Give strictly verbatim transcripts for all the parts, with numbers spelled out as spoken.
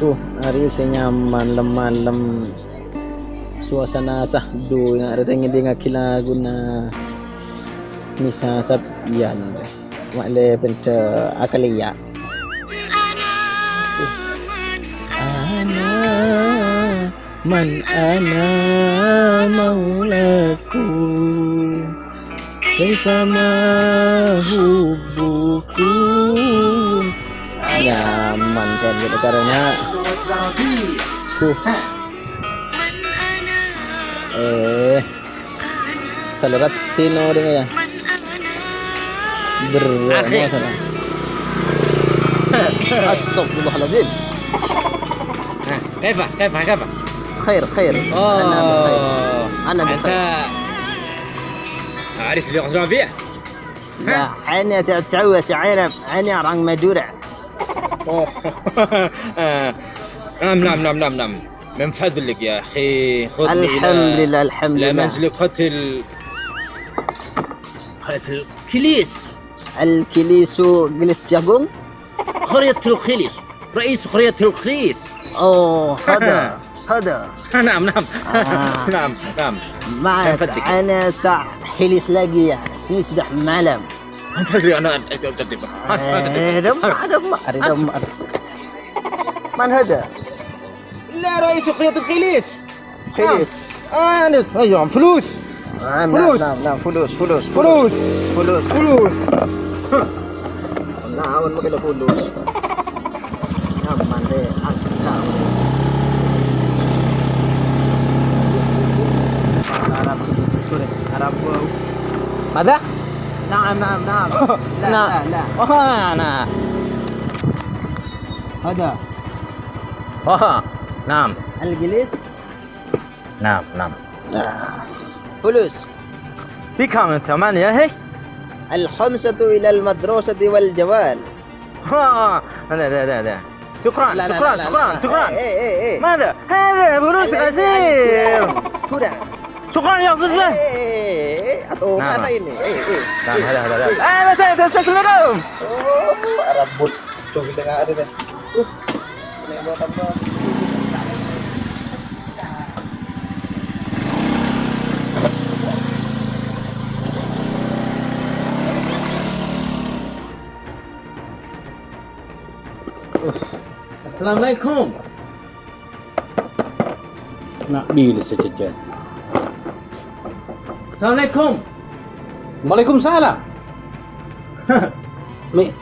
Uh, arè sè nyaman, lem-malem. Suasana sahdu, ya, arè ngèdingngaghi laguna Nisa Sabian. Wa' lè bendè akaliya. Ana, man ana maulaku. Kaifa ma hubbukum. Nyaman, Son, gitu, karena. Huh. Eh, salera tino deh, ya. Berat, Akhi. Masalah. Astagfirullahaladzim. Nah, kaifa, kaifa, kaifa? Khair, khair. Oh. Ana bi khair. Ana bi khair. Anta arif bi Arabia? Hah? La, ana ta-, tahu bahasa Arab. Ana orang Madura. Oh. Eh, nam, nam, nam, nam, nam. Min fadlik, ya akhi, khudni ila, Alhamdulillah, alhamdulillah. Ila manzili qatil, qatil Kilis. Al-Kilisu, gelis jagung? Qaryatul Kilis. Rais Qaryatul Kilis. Oh, hada, hada. Naam, naam. Ah. Naam, naam. Maaf, Yang penting. Ana tak hilis lagi ya. Sini sudah malam. Yang penting ana, eh, eh, eh, eh. Eh, damar, damar, damar. Man hada? La, Rais Qaryatul Kilis. Kilis. Ah, ini, ayo, fulus. Ah, nah, fulus. Nah, nah, fulus, fulus, fulus. Fulus. Fulus. Hah. Naon makana fulus? Nyaman deh, agak. Arab sini, sorry, Arab bau. Ada? Naam, naam, naam. La, nah. La, la. Oh, nah. Ada. Oh, naam. Al-Gilis. Naam, naam. Nah. Fulus. Bikam teman ya, hei. Al-khamsatu ilal madrasati wal jawal. Ha, ada, ada, ada, ada. Syukran, syukran, syukran, syukran. Eh, eh, eh, eh. Mana? Hei, fulus kasih. Kurang. Syukran ya, fulus. Eh, eh, eh, eh. Atau apa ini? Eh, eh. Nah, ada, ada, ada. Eh, ada, ada, ada, ada. Oh, Arab but. Coba kita nggak ada deh. Uh, ini buat apa? Assalamualaikum. Na' bilâ sè jhâjhân. Assalamualaikum. Waalaikumsalam. Mè'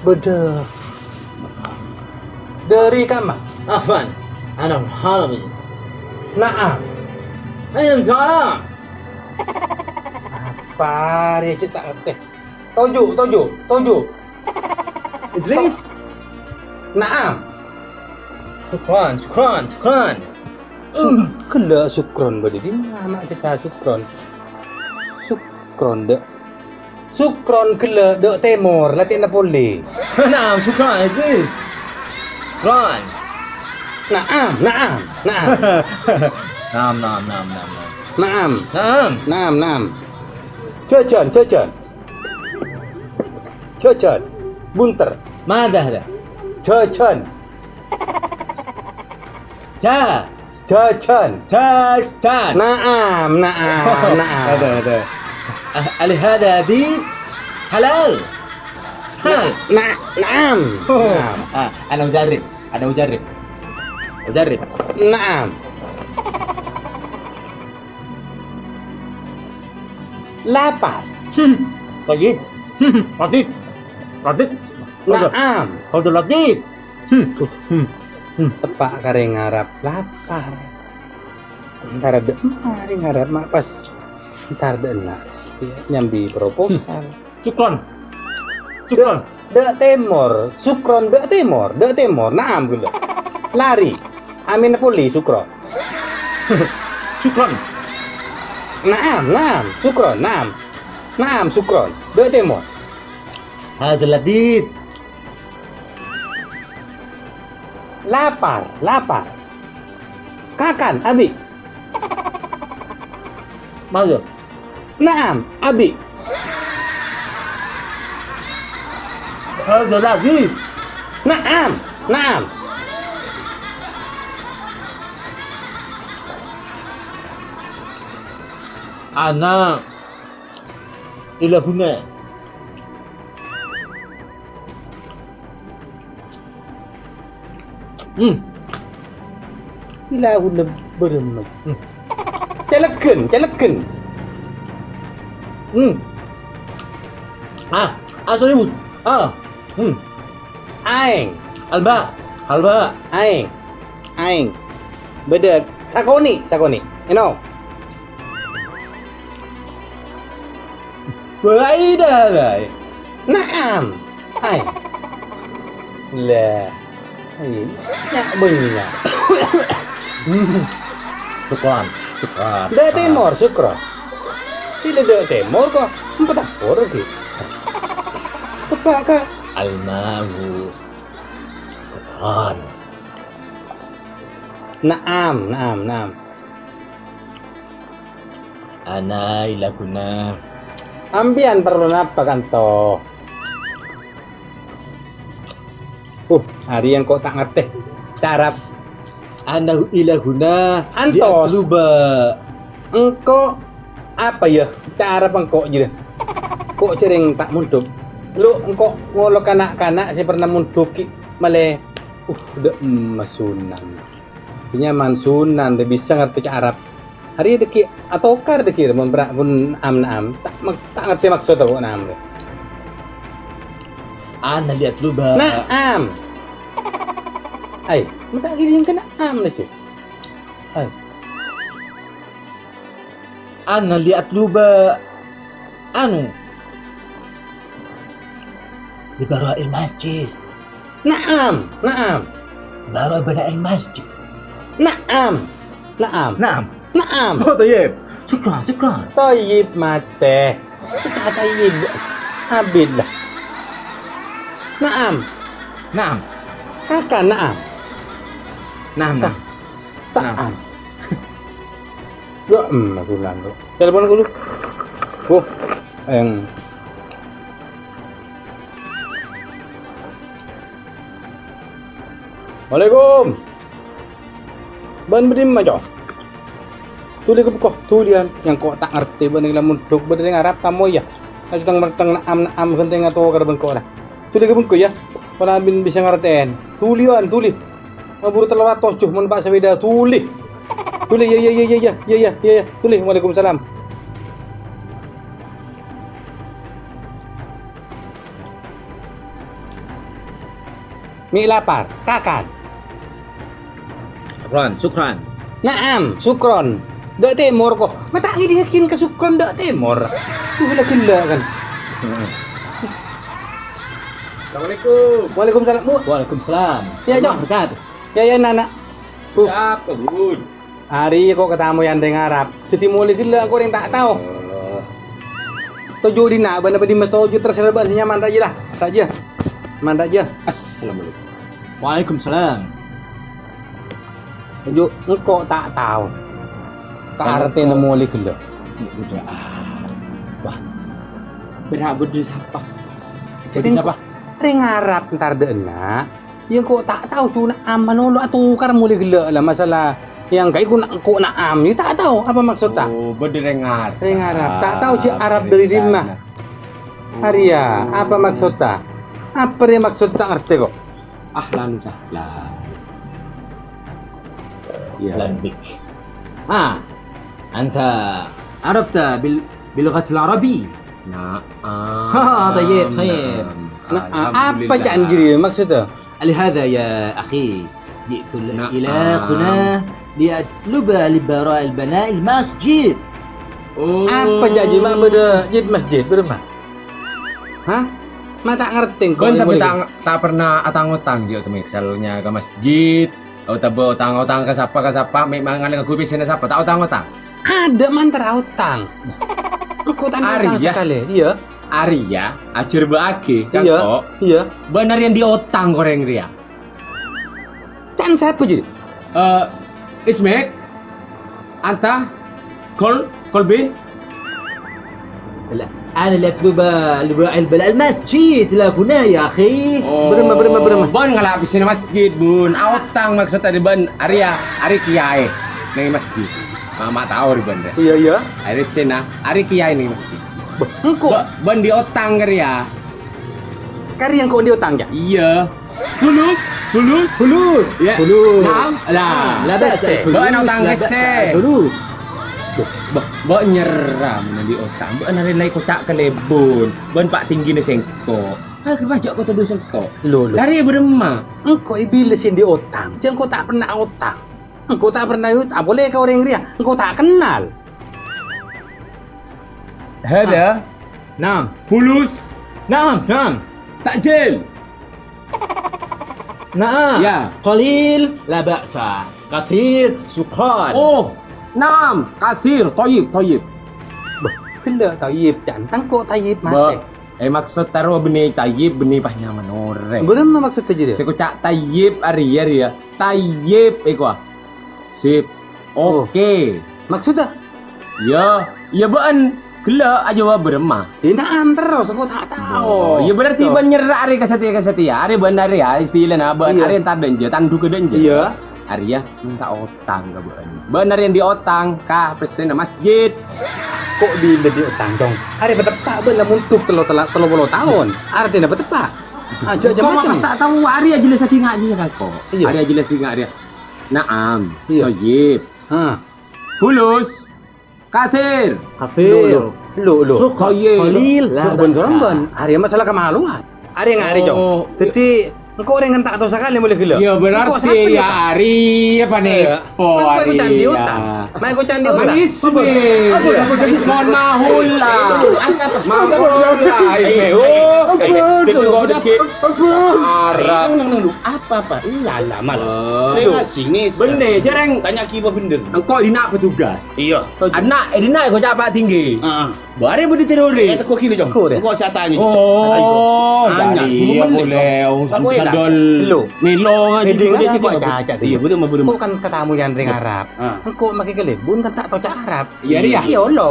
bâdâ dâri kamma? Afwan. Ana halal. Na'am. Waalaikumsalam. Apa rè cè' ta' ngartè? Toju', toju', toju'. Idris? Na'am. Syukran, syukran, syukran. Su-, ghellâ' Sukron bâdâ dimma ma' cè' ta' Sukron? Sukron dâ'. Sukron ghellâ' dâ' tèmor, la tèna polè. Na'am, syukran, Idris. Syukran. Na'am, na'am, na'am. Na'am, na'am, na'am, na'am, na'am. Na'am. Na'am. Na'am, na'am. Jhâjhân, jhâjhân. Jhâjhân. Bunter. Madâ, dâ. Jhâjhân. Jhâ. Jhâjhân. Jhâjhân. Na'am, na'am, na'am. Ada, ada. Ah, alihada di halal. Hal. Na-, na'am. Oh. Na'am. Ah, ana ujarib. Ana ujarib. Ujarib. Na'am. Lapar. Hmm. Lagi. Hmm. Radit. Radit. Na'am. Ada radit. Hmm. Hmm. Hmm. Teppa' karè ngarap lapar. Entar dâ' emma rè ngarap ma' pas. Entar dâ' enna' nyambi proposal. Hmm. Sukron. Sukron. Dâ' tèmor, Sukron dâ' tèmor, dâ' tèmor. Na'am, ghellâ'. Lari. Amin poli, Sukron. Sukron. Na'am, na'am, Sukron, na'am. Na'am, Sukron. Dâ' tèmor. Hadâ ladit. Lapar, lapar. Kakan, abi'. Maksud? Na'am, abi'. Ada lagi. Na'am, na'am. Ana ilahuna. Hmm. Ilahuna bârâmma. Hmm. Cèlèghân, cèlèghân. Hmm. Ah, asli, Bu. Ah. Hmm. Aèng. Alba. Alba. Aèng. Aèng. Bâdâ sakonè', sakonè'. Eno. Bâi dah, bâi. Na'am. Hai. Lah. Hai. Nya' bânnya'. Sukron, sukron. Dâ' tèmor, sukron. Sè dâ' tèmor kok. Empa' dâpor ghi. Teppa' ka. Almahu. Sukron. Na'am, na'am, na'am. Ana ilahuna. Ampèyan parlo napa, kanto? Uh, arèya engko' ta' ngartè. Carab. Ana ilahuna. Antos. Diatluba. Engko' apa, yâ? Carab engko' jârèya. Ko' jârèng ta' mondhuk. Lu engko' ngolok na'-kana' sè pernah mondhuk ghi' malè. Uh, dâ' emma Sunan. Nyaman Sunan, dâ' bisa ngartè ca' Arab. Arèya dâgghi' atokar dâgghi' mon pra-, pon na'am-na'am. Ta', mak-, ta' ngartè maksodda kok na'am rè. Ana liat lu, Ba. Na'am. Ai, mata gini yang kena am lagi. Ai. Ana liat lu, Ba. Anu. Di baro' el masjid. Na'am, na'am. Baro' bâdâ el masjid. Na'am, na'am. Na'am. Na'am. Oh, tayyib. Syukran, syukran. Tayyib matè. Syukran tayyib. Abid lah. Na'am. Na'am. Kakak, na'am. Na'am, na'am. Ta'an. Na'am. Lo, em, Mas Ulan, lo. Telepon dulu. Oh, yang. Waalaikum. Bân bâdâ è dimma, Cong? Tolè ka bengko, tolèyan. Yang kok ta' ngartè bân la mondhuk bâdâ rèng Arab tamoy, yâ. Aja teng-merteng na'am-na'am ghântèngnga tokar bengko, la. Tolè ka bengko, yâ. Pola bân bisa ngartèn. Tolèyan, tolè. Maburu tello ratos, jhuh, mon pa' sapèda, tolè. Tolè, yâ, yâ, yâ. Tolè, waalaikumsalam. Mè' lapar, kakan. Syukran, syukran. Na'am, syukran. Dâ' tèmor, ko'. Ma' ta' ngèdingngaghin ka syukran dâ' tèmor. Tuh, ghellâ'-ghellâ' kan. Assalamualaikum. Waalaikumsalam, Bu. Waalaikumsalam. Yâ, Cong. Warahmatullahi wabarakatuh. Yâ, yâ, nana. Bu. Sapa, Bun? Arèya ko' katamoyan rèng Arab. Dhâddhi molè ghellâ' ko' rèng ta' tao. Oh. Toju' dinna' bâ'na bâdâ è dimma toju' terserah bâ'na sè nyaman rajâ la. Rajâ. Man rajâ. Assalamualaikum. Waalaikumsalam. Toju' engko' ta' tao. Ka artèna molè ghellâ'. Wah. Bâdâ, bâdâ sapa? Bâdâ sapa? Rèng Arab entar dâ' enna'. Yâ, engko' ta' tao, coma amalolo atokar molè ghellâ' la masalah. Yang kaè ko' na-, ko' na'am, yâ ta' tao apa maksodda. Oh, bâdâ rèng Arab. Rèng Arab. Ta' tao jhâ' Arab dâri dimma. Arèya, apa maksodda? Apa rèya maksod ta' ngartè ko'? Ahlan sahlan. Iya. Ahlan bik. Ha, anta arafta bil, bil lughatil arabi? Na'am. Ha, tayyib, tayyib. Na'am. Nah, apa ca'na jârèya maksodda? Lihadza ya akhi, ji'tu ila huna liatluba li bara'il bana'il masjid. Oh. Apa jârèya ma' bâdâ jid masjid, bârâmma? Hah? Ma' ta' ngartè engko'. Bân, tapè ta', ta' pernah atang-otang, jâ' misalnya ka masjid, otabâ otang-otang ka sapa, ka sapa, mè' mangalè ngangghâ pèssèna sapa, ta' otang-otang? Adâ' mantar otang. Engko' ta' otang sakalè, iyâ. Arèya, ajhârbâ'âghi, iya, Cangko'. Iya. Bân arèya andi' otang ka orèng rèya. Ca'na sapa, jârèya? Eh, Ismek? Anta? Kol? Kolbi? La, ana liat lu ba, lu ba, al, bal, al masjid, la huna, ya akhi. Oh, bârâmma, bârâmma, bârâmma. Bân ngala' pèssèna masjid, Bun. Aotang maksodda bân arèya, arèya kèyaè neng masjid. Mama tao rè bân rè. Iyâ, iyâ. Arè sèna, arè kèyaè neng masjid. Bâh, engko'. Bâ-, bân andi' otang karè ya. Karè engko' andi' otang, ya? Iyâ. Fulus, fulus. Fulus. Ya. Fulus. Naam. Lah. La ba'sa. Bâ' andi' otang kèsè. Fulus. Bâ-, bâ' nyerra mon andi' otang. Bâ' narè la èkoca' kalèbun. Bân pa' tingghina sèngko'. Akhèr pajhât kota dhu sèngko'. Lho, lho. Arè bârâmma. Engko' è bilâ sè andi' otang. Jhâ' engko' ta' pernah otang. Engko' ta' pernah yut, apolè ka orèng rèya, engko' ta' kennal. Hada. Naam. Fulus. Naam, naam. Ta'jil. Naam. Ya. Qalil, la ba'sa. Katsir, syukran. Oh, naam. Katsir, thayyib, thayyib. Bâh, ghellâ' thayyib, ca'na engko' thayyib matè. Bâh, eh, maksod taro bânnè thayyib, bânnè pas nyamana orèng. Bârâmma maksodda jârèya? Sè koca' thayyib arèya, rèya. Thayyib, èko, ah. Sip. Oh. Oke. Maksodda? Iyâ, iyâ bâ'ân ghellâ' ajâwâb bârâmma. È, naam terros, engko' ta' tao. Oh, iyâ berarti bâ'ân nyerra arè ka satèya, ka satèya. Arè bâ'ân arè ya, istilana bâ'ân arè entar dânjâ, tandhuka dânjâ. Iyâ. Arèya mènta otang ka bâ'ân. Bâ'ân arè andi' otang ka pèssèna masjid. Ko' bilâ andi' otang, Cong? Arè pateppa' bâ'ân la mondhuk tello, tello, tello polo taon. Artèna pateppa'. Ajâ', ajâ' macem. Kok pas ta' tao, arèya jelas andi' nga' rèya, Kang, kok. Iyâ. Arèya jelas andi' nga' rèya. Naam. Iyâ. Thayyib. Ha. Fulus. Katsir. Katsir. Lho, lho. Lho, lho. Syukran. Thayyib. Qalil. La ba'sa. Arèya masalah kamaluan. Arèya nga' rèya, Cong. Oh. Dhâddhi, engko' orèng ta' tao sakalè molaè ghellâ'. Ya, berarti engko' sapa ya, Pak? Arèya panèpo. Engko' arèya. Engko' candi' otang. Ma' engko' candi' otang. Apa? Apa? Apa? Apa? Mohon maaf, lah. Apa? Apa? Maaf, lah. Eh, oh. Eh, apa? Apa? Apa? Arab. Neng, neng, neng, neng. Apa, apa? Iya, lah, mal. Oh. Neng, sini, bânnè, jârèng. Tanya kiba bhender. Engko' dina' petugas. Iyâ. Ana', dina' engko' capa' tinggi. Heeh. Bârâmma bâdâ teroris. Eh, teguh gini, Cong. Teguh, deh. Engko' sè atanya, Cong. Oh, tanya. Bârâmma polè, wong sandal. Lho. Mèlo ngajhi. Iyâ, bârâmma, bârâmma. Kok kan katamoyan rèng Arab. Ah. Engko' makè kalèbun kan ta' tao ca' Arab. Iyâ, rèya. Iyâ, lho.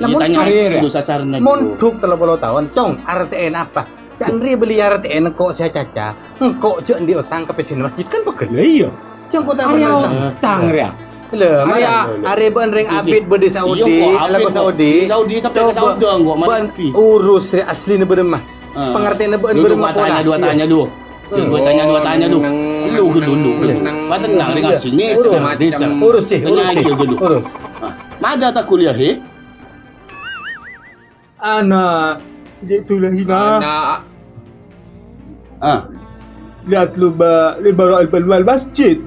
Iyâ, tanya dulu sasarna dulu. Mondhuk tello polo taon, Cong, artèna apa? Ca'na rèya bâli artèna engko' sè acaca, engko' jhâ' andi' otang ka pèssèna masjid kan pegghel. Lah iyâ. Jhâ' engko' ta' pernah otang. Otang rèya. Lho, arèya, arèya bâ'ân rèng abit bâdâ Saudi, iyâ, kok abit kok. Saudi. Di Saudi sampè' ka Saudi, kok, bâ'ân urus rè aslina bârâmma. Ah. Pangartèna bâ'ân bârâmma pola. Dua tanya, dua tanya, dua. Iyâ. Dua tanya, dua tanya, dua. Lu, lu, lu, lu. Tenang, rèng asli. Urus, urus, urus. Urus. Ah. Mada ta' kuliah, he? Ana ji'tu la ghina. Ana. Ah. Lihat lu ba, li baro al-, al-, al-, masjid.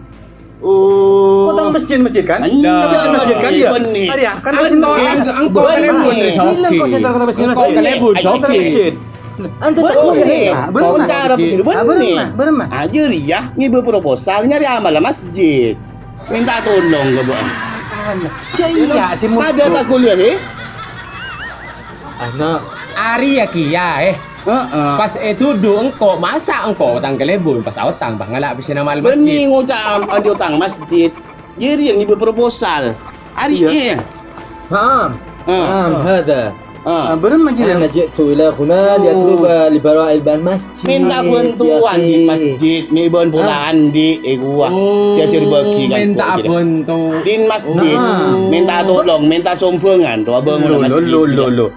Oh. Otang masjid, masjid kan? Iya. Masjid, masjid kan, ya? Bener. Ada ya? Kan masjid. Engko' kalèbun, Sogi. Engko' kalèbun, Sogi. Masjid. Anta tak boleh. Bener. Cara bener, bener. Aja ya, ngibâ proposal nyarè amal masjid. Minta tolong ka bâ'ân. Ya iya, sih. Pada tak kuliah, eh? Ana'. Arèya kèya, eh. Heeh. Pas ètodhu engko', masa' engko' otang kalèbun, pas aotang, pas ngala' pèssèna mal masjid. Bânnè ngoca' am-, andi' otang masjid. Jârèya ngibâ proposal. Arèya. Iya. Naam. Ah. Naam, hada. Ah. Ah, bârâmma jârèya? Ana ji'tu ila huna liyatluba li bara'il ban masjid. Minta bantuan di masjid, mè' bân pola andi', eh, gua. Oh, diajar bagi kan minta kok, gitu. Bantu. Din masjid, minta tolong, minta sombhângan, to abang masjid. Lo, lo, lo, lo.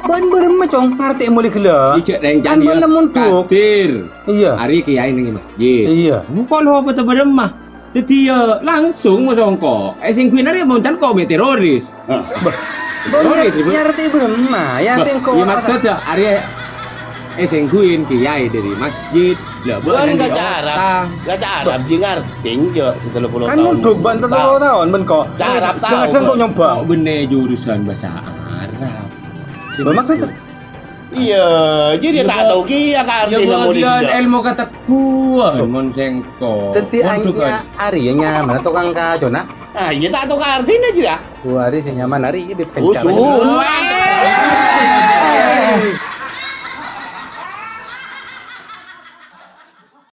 Bân bârâmma, Cong, ngartè molè ghellâ'. Ijak rèng kan bân lemon tuh. Kadir. Iya. Arèya kèyaè neng masjid. Iya. Engko' lo apa to bârâmma? Dhâddhi, ya, langsung masongko. Eh, sèngguwin arèya mon can kok mè' teroris. Hah? Teroris, Bu. Ya, artè bârâmma, ya, artè engko'. Iya, maksud ya, arèya, eh, sèngguwin kèyaè dâri masjid. Lah, bukan ka Arab. Ka Arab, jing ngartè, jâ', sè tello polo taon. Kan mondhuk bân tello polo taon, bân kok. Ka Arab tahu. Jangan kok nyoba. Kok bânnè jurusan bahasa Arab. Maksud Iya, jadi ta' tao kèya ka artèna bagian molè. Èlmo kateguhan mon sèngko'. Dhâddhi mondhuk, arèya nyamana tokang kacona. Ah, iya ta' tao ka artèna jârèya. Wah, arèya sè nyaman arèya, Bib. Usul.